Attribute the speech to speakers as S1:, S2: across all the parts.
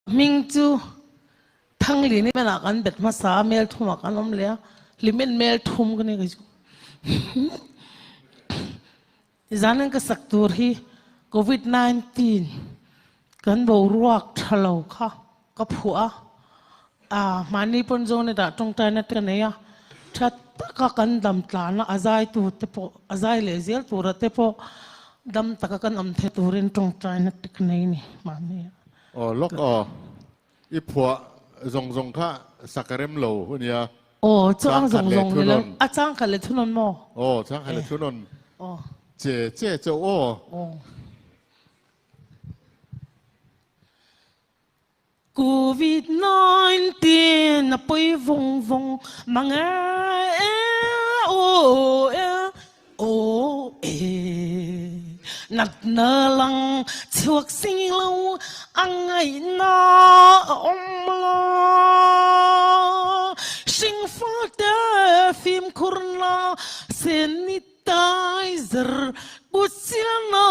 S1: Hming chu Thanglin i ah kan bet hmasa a, mel thum ah kan awm leh a, hlimen mel thum ka ni kei chu. Zanin ka sak tur hi Covid 19 kan boruak tha lo kha ka phuah a, aa mahni pawn zawng ni dah tawngtaina te ka nei a, tha taka kan dam tlana a zai tur te pawh a zai leh zel tura te pawh dam taka kan awm thei turin tawngtaina te ka nei ni mahni ah.
S2: Aw lawk aw, i phuah zawng zawng kha sak a rem lo a nia.
S1: Aw chu ang zawng zawng ni lo, a changkhat leh thunawn maw?
S2: Aw changkhat leh thunawn che che chauh aw.
S1: Aw. Covid 19 a pawi vawng vawng mang e aw e aw e Natna lang chhuak si lo a ngaihna a awm lo Hringfate fimkhurna sanitizer kut silna.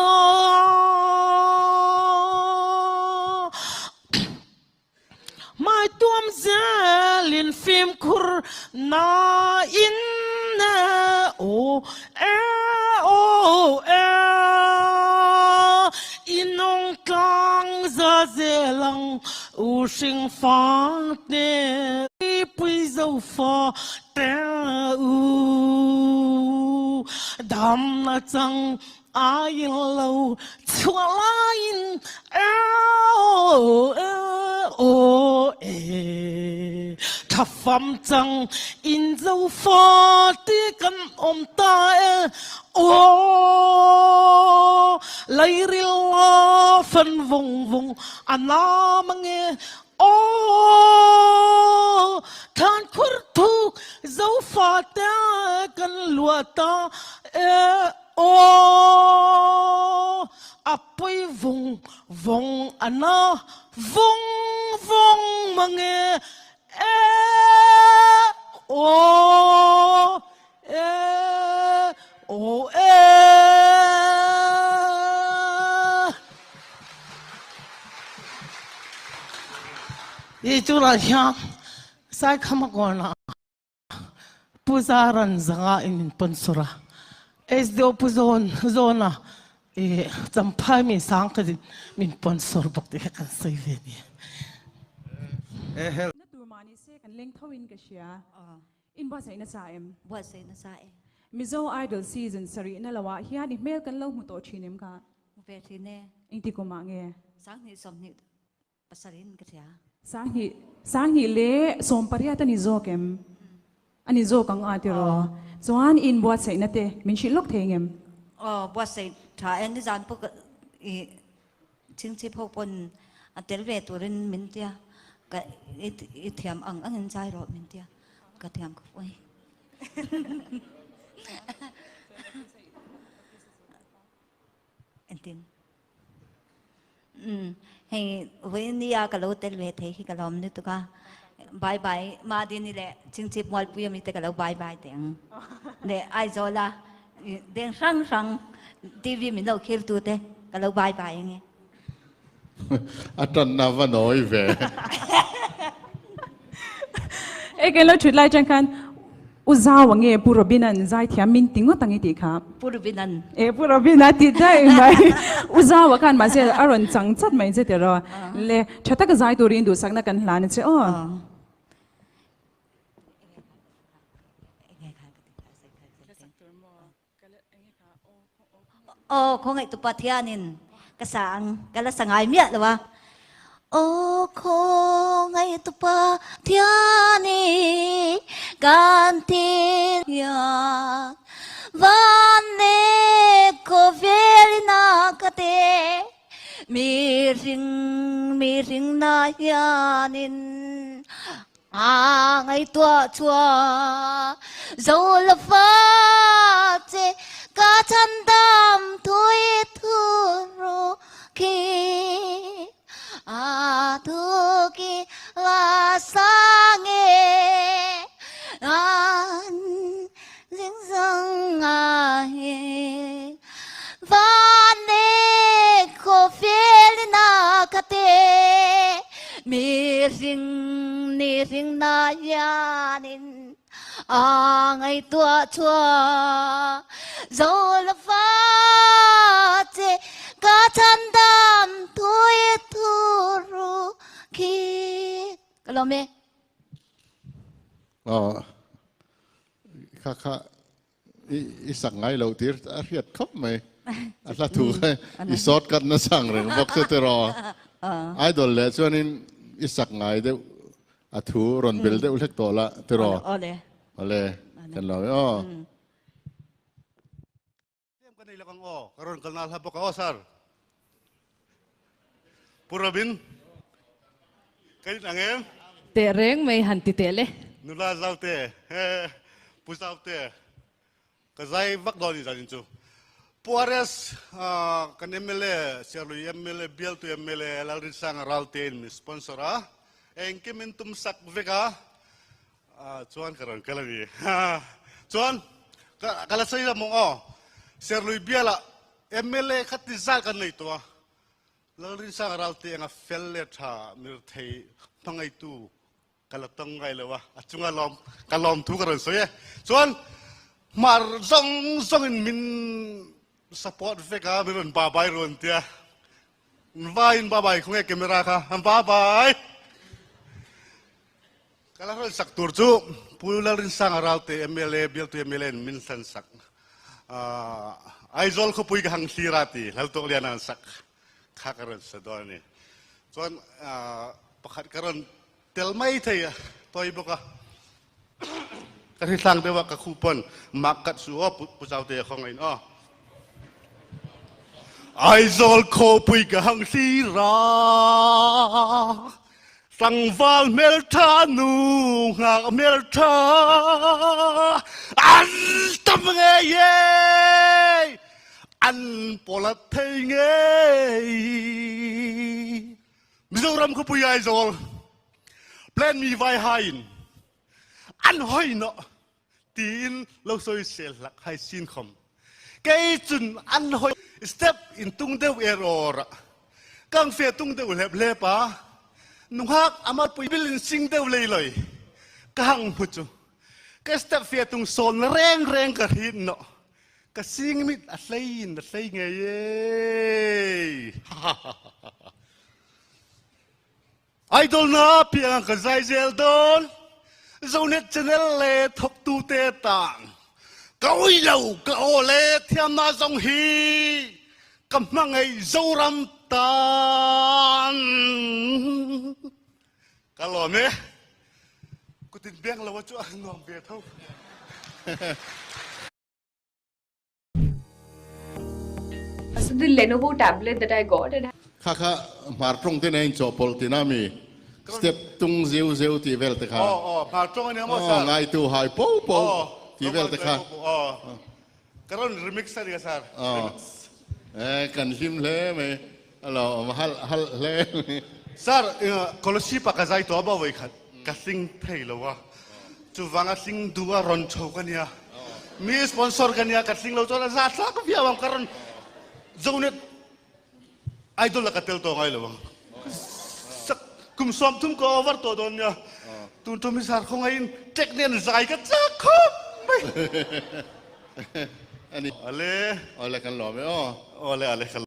S1: Hmai tuam zelin fimkhur nain e aw e aw e I nung tlang za zel ang u hring fa te pui zo fa te u Damna chang Ai lo chhuah laiin aw aw e Tha fam chang in zo fa ti kan awm ta e aw Lairil la fan vawng vawng a nam ange aw Than khur thuk zo fa te kan luah ta e Aw, a pawi vawng vawng a na vawng vawng mang e, e aw, e aw e. Hi tunah hian Saikhama kawnah Pu Zaran zanga in min sponsor a, SDO Pu Zawn Zawna i Champhai mi sang khat in min sponsor bawk tih kha kan sawi ve nia.
S3: Na tur mah ni se kan leng tho in ka hria. In buatsaih nasa em?
S4: Buatsaih nasa e.
S3: Mizo Idol season sarih na lo ah hian i hmel kan lo hmu tawh thin em kha?
S4: Hmu ve thin e.
S3: Engti kum ah nge?
S4: 2020 Pasarih in ka hria.
S3: Sanghnih, sanghnih leh sawmpariat a ni zawk em? A ni zawk ang a tiraw? Chuan in buatsaihna te min hrilh lawk thei ngem?
S4: Aw, buatsaih tha e, nizan pawh ka i chingchip ho pawn a tel ve turin min tia, ka i thiam ang angin zai rawh min tia, ka thiam khawp mai. Engtin? Umm hei vawinia ka lo tel ve thei hi ka lawm lutuk a, bye bye Madini leh Chingchip Mualpui ami te ka lo bye bye teh ang leh Aizawl a deng hrang hrang TV min lo khil tu te ka lo bye bye ange.
S2: A tanna va nawi ve.
S3: E kan lo thut lai tang khan U Zau a nge Pu Robin-a'n zaithiam min ti ngawt ang i tih kha?
S4: Pu Robin-a'n.
S3: E Pu Robin-a ti daih mai. U Zau a khan mahse a rawn chang chat mai che tiraw. Le tha taka zai turin duhsakna kan hlan a che aw.
S4: Aw khawngaih tu Pathianin ka sa ang ka la sa ngai miah lo a. Aw khawngaih tu Pathianin kan thil hian van leh khawvelin a ka te mihring mihring na hianin A ngaihtuah chhuah zo la fa che ka chhandam thui thu ru khi a thu ki va sang e an ding dâng a he van e kho fel na ka te. hring ni hring na hianin a ngaihtuah chhuah zo lo va che ka chhandam thui thu ru khi ka lawm e.
S2: Aw kha kha i sak ngai lo tir a hriat khawp mai a hla thu kha i short cut na sang reng bawk chu tiraw idol leh chuanin i sak ngai deuh a thu rawn bel deuh hlek tawh la tiraw awle kan lo e aw.
S5: Tlem ka nei lak ang aw, ka rawn kalna hla bawk a aw sir. Pu Robin, ka in ang em?
S6: Teh reng mai han ti teh le.
S5: Nula Zaute, he Pu Zaute, ka zai vak dawn ni zanin chu. Pu RS, kan mla, Serlui mla, Bialtu mla Lalrinsanga Ralte in min sponsor a, engkim in tum sak vek a, Chuan ka rawn kal a ni. Chuan ka la sawi lam mawng aw. Serlui bialah mla kha ti zat kan nei tawh a. Lalrinsanga Ralte anga fel leh tha mirthei hmangaitu ka la tawng ngai lo a. A chunga lawm ka lawm thu ka rawn sawi e. Chuan hmar zawng zawngin min support vek a, min rawn babai rawn tia. Vaiin babai khawnge camera kha an babai. Ka la hran sak tur chu Pu Lalrinsanga Ralte mla bialtu mla in min hlan sak Aizawl khawpui ka hang thlir a ti Laltuak Liana an sak kha ka rawn sa dawn a ni. Chuan pakhat ka rawn tel mai thei a tawi bawk a ka hri hlang deuh a ka khu pawn mak kat su aw Pu Zaute a khawngaih in aw. Aizawl khawpui ka hang thlir a Tlangval hmeltha nu nghak hmeltha an tam ngei e an pawlat thei ngei Mizoram khawpui Aizawl plan mi vai hain an hoi no tiin lo sawisel hlak hai sin khom kei cun an hoi step in tung deuh er or a kang fe tung deuh hlep hlep a nunghak amal pui bil in sing deuh lei loi ka hang mu chu ka step fe tung sawn reng reng ka hrin no ka sing mit a hlei in a hlei ngei e Idol na piang ka zai zel dawn Zonet channel le thawktute tan ka ui lo ka aw le thiamna zong hi ka hmangaih Zoram tan ka lawm e kutin beng lo chu a nuam ve tho.
S7: So the Lenovo tablet that I got it
S2: Kha kha hmar tawng te nen chawhpawlh tina mi step tung zeu zeu tih vel te kha.
S5: Aw aw hmar tawng ania maw sir.
S2: Aw ngaitu hai po po tih vel te kha.
S5: Aw ka rawn remix ania sir.
S2: Aw e kan hlim hle mai a lo awm halh halh hle mai.
S5: Sir Kolosip ah ka zai tawh a maw vawikhat ka hling thei lo a chuvang a hling duh a rawn chho ka nia mi sponsor ka nia ka hling lo chuan a za thlak viau ang ka rawn Zonet idol a ka tel tawh ngai lo ang sak kum 30 ka over tawh dawn nia tun tum hi sar khawngaiin tek nen zai ka chak khawp mai
S2: ani
S5: ale
S2: ale kan lawm e aw
S5: ale ale kan